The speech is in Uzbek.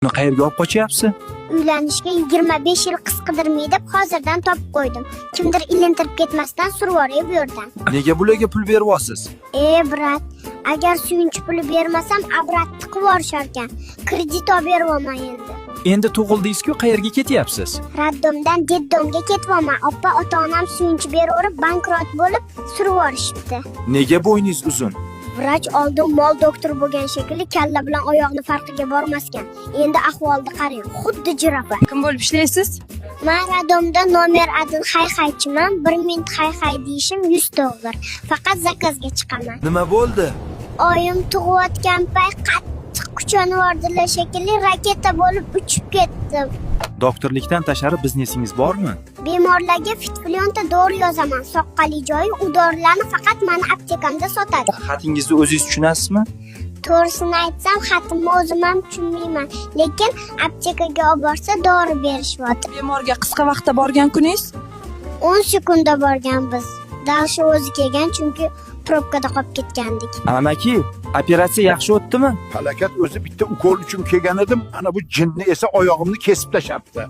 Uni qayerga olib qochyapsiz? Uylanishga 25 yil qiz qidirmay deb hozirdan topib qo'ydim. Kimdir ilintirib ketmasdan survoray bu yerdan. Nega bularga pul beryapsiz? E, брат, agar suyunchi puli bermasam, обратно qilib yuborisharkan. Kredit olib beryapman endi. Endi tug'ildingiz-ku, qayerga ketyapsiz? Роддом dan детдом ga ketyapman. Oppa, ota-onam suyunchi beraverib bankrot bo'lib surib yuborishibdi. Nega bo'yningiz uzun? Vrach oldin mol doktor bo'lgan shekilli, kalla bilan oyoqni farqiga bormaskan. Endi ahvolni qarang, xuddi jirafa. Kim bo'lib ishlaysiz? Man роддом da номер один hay-haychiman. 1 minut hay-hay deyishim 100 dollar. Faqat заказ ga chiqaman. Nima bo'ldi? Oyim tug'ayotgan payt qattiq kuchanib yubordilar shekilli, raketa bo'lib uchib ketdim. Doktorlikdan tashqari biznesingiz bormi? Bemorlarga fitplyonta dori yozaman. Soqqali joyi u dorilarni faqat mani aptekamda sotadi. Xatingizni o'zingiz tushunasizmi? To'g'risini aytsam, xatimni o'zim ham tushunmayman. Lekin aptekaga olib borsa, dori berishyapti. Bemorga qisqa vaqtda borgan kuningiz? 10 sekundda borganmiz. Дальше o'zi kelgan, chunki probkada qolib ketgandik. Amaki, operatsiya yaxshi o'tdimi? Falokat o'zi, bitta ukol uchun kelgan edim, ana bu jinni esa oyog'imni kesib tashlabdi.